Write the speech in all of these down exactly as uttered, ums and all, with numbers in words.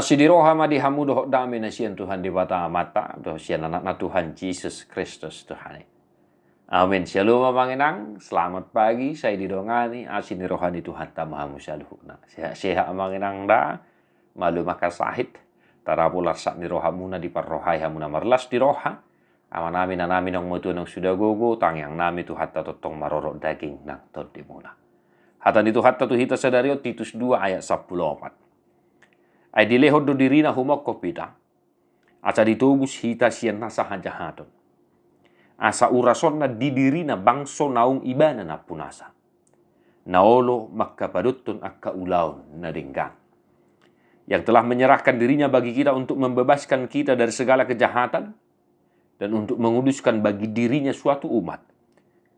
Asi ni roha ma di hamu dohot dame na sian Tuhan Debata Amanta dohot sian Anakna Tuhan Jesus Kristus Tuhan i. Amen. Shalom amang inang, selamat pagi. Sai didongani asi ni roha ni Tuhanta ma hamu saluhutna. Sehat-sehat amang inang da. Malum angka sahit. Tarapul arsak ni rohamuna, diparrohai hamu na marlas ni roha. Amanami, inanami, naung matua naung suda gogo, tangiangnami Tuhanta tongtong marorot daging nang tondimuna. Hata ni Tuhanta tu hita sadari on, Titus dua ayat sampulu opat. Ai dilehon do dirina humongkop hita, asa ditobus hita sian nasa hajahaton. Asa urasonna di dirina bangso naung ibana nampunasa, na olo mangkapadothon angka ulaon na denggan. Yang telah menyerahkan dirinya bagi kita untuk membebaskan kita dari segala kejahatan dan untuk menguduskan bagi dirinya suatu umat,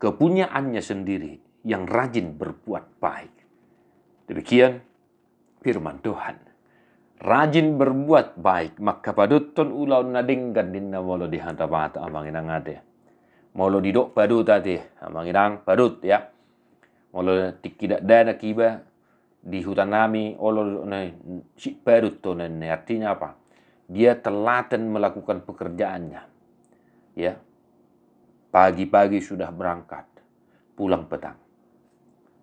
kepunyaannya sendiri, yang rajin berbuat baik. Demikian firman Tuhan. Rajin berbuat baik, mangkapadothon ulaon na denggan ninna molo di hata Batak amang inang ate. Molo didok padot ate, amang inang, padot ya. Molo tingki dakdanak iba di hutanami, olo na si padot to ninna, artinya apa? Dia telaten melakukan pekerjaannya. Ya. Pagi-pagi sudah berangkat, pulang petang.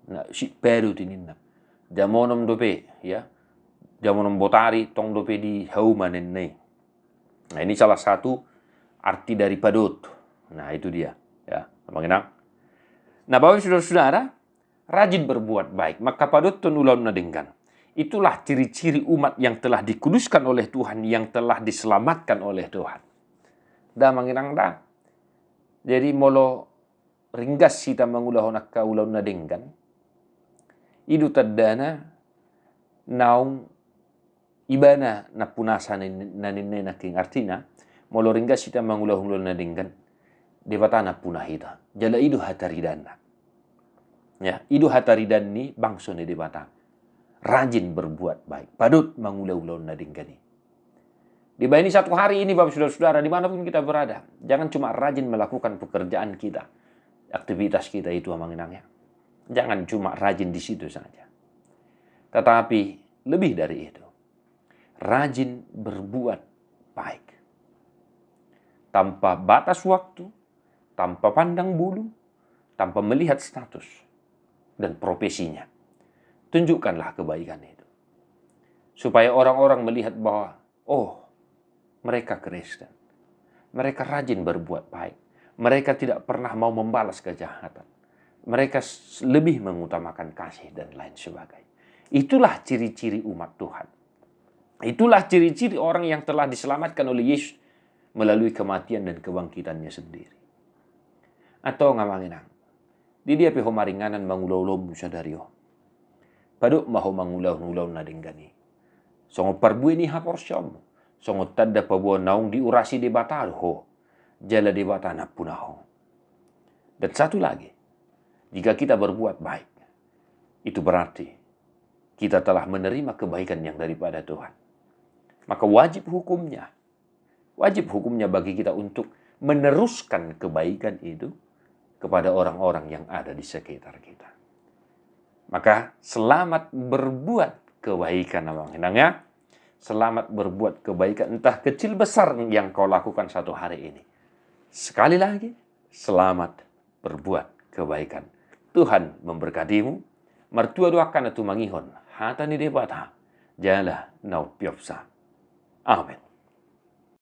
Na si padot i ninna. Jam onom dope, ya. Jam onom botari tong dope di hauma ninna i. Nah, ini salah satu arti dari padot. Nah, itu dia, ya, amang inang. Nah, Bapak Ibu Saudara-saudara, rajin berbuat baik, mangkapadothon ulaon na denggan. Itulah ciri-ciri umat yang telah dikuduskan oleh Tuhan, yang telah diselamatkan oleh Tuhan. Da amang inang da. Jadi molo ringgas hita mangulahon angka ulaon na denggan, i do tandana naung ibana nampunasa na ninna i nangkin. Artina, molo ringgas hita mangulahon ulaon na denggan, Debata nampuna hita. Jala i do hataridanna. Ya, i do hataridan ni bangso ni Debata. Rajin berbuat baik, padot mangula ulaon na denggan i. Dibahen i satu hari ini, Bapak Saudara-saudara, dimanapun kita berada, jangan cuma rajin melakukan pekerjaan kita, aktivitas kita itu, amang inang ya. Jangan cuma rajin di situ saja. Tetapi lebih dari itu, rajin berbuat baik. Tanpa batas waktu, tanpa pandang bulu, tanpa melihat status dan profesinya. Tunjukkanlah kebaikan itu. Supaya orang-orang melihat bahwa, oh, mereka Kristen. Mereka rajin berbuat baik. Mereka tidak pernah mau membalas kejahatan. Mereka s-, lebih mengutamakan kasih dan lain sebagainya. Itulah ciri-ciri umat Tuhan. Itulah ciri-ciri orang yang telah diselamatkan oleh Yesus melalui kematian dan kebangkitannya sendiri. Antong amang inang, di dia pe ho maringanan mangula ulaonmu sadari on. Padot ma ho mangulahon ulaon na denggan i. Songon parbue ni haporseaonmu, songon tanda paboa naung diurasi Debata do ho, jala Debata nampuna ho. Dan satu lagi, jika kita berbuat baik, itu berarti kita telah menerima kebaikan yang daripada Tuhan. Maka wajib hukumnya, wajib hukumnya bagi kita untuk meneruskan kebaikan itu kepada orang-orang yang ada di sekitar kita. Maka selamat berbuat kebaikan, amang inang ya. Selamat berbuat kebaikan, entah kecil besar yang kau lakukan satu hari ini. Sekali lagi, selamat berbuat kebaikan. Tuhan memberkatimu. Martua do angka na tumangihon hata ni Debata jala na umpeopsa. Amen.